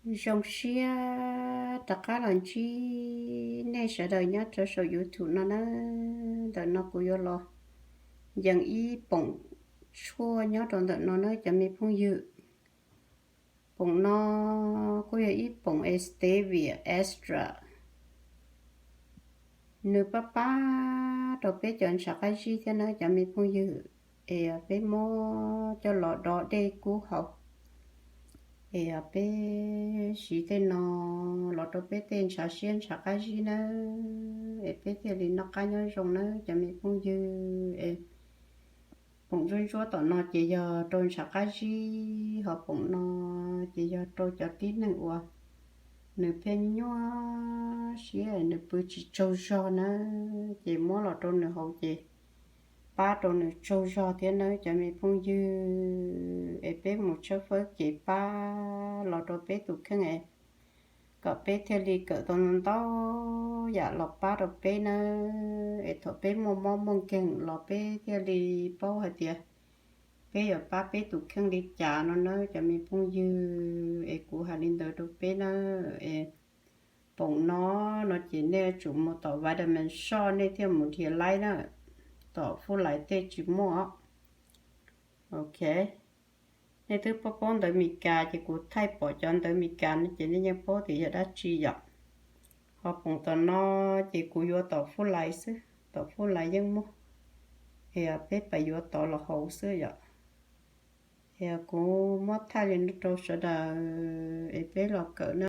Zoo siab rov qab los ntsib nej sawv daws nyob rau saum YouTube no nawb. Ntawm no kuv yuav los yees ib poom tshuaj nyob rau ntawm no nawb cov me phooj ywg. Poom no kuj yog ib poom Stevia Extra, nws pab pab rau peb cov ntshav qab zib thiab nawb cov me phooj ywg. Es peb muab coj los do dej kub haus, es peb siv tej no los rau peb tej ntshav siab ntshav qab zib nawb, es peb thiaj li noj qab nyob zoo nawb cov me phooj ywg. Es poom ntsuab ntsuab tom no ces yog rau ntshav qab zib, ho poom no ces yog rau cov tib neeg uas nws pheej nyuaj siab nws pw tsis tsaug zog nawb, ces muab los rau nws haus ces pab rau nws tsaug zog thiab nawb cov me phooj ywg. Es peb mus tshawb fawb kev pab los rau peb tus kheej es kom peb thiaj li kawm tau ntau yam los pab rau peb nawb. Es thaum peb muaj mob muaj nkeeg los peb thiaj li paub hais tias peb yuav pab peb tus kheej li cas no nawb cov me phooj ywg. Es kuv hais li ntawd rau peb nawb. Es poom no no ces nej yuav tsum mus tom Vitamin Shoppe nej thiaj mus nrhiav laib na, tom Food Lion tej tsis muaj. Ok, nej twb paub paub ntawv Mes Kas ces kuv thaij pom cov ntawv Mes Kas no ces nej yeej paub tias yog dab tsi yom. Ho poom tom no ces kuv yuav tom Food Lion xwb, tom Food Lion yeej muaj, es peb pab yuav tod los haus xwb yom. Es kuv muab thaij li no rau sawv daws es peb los kawm na.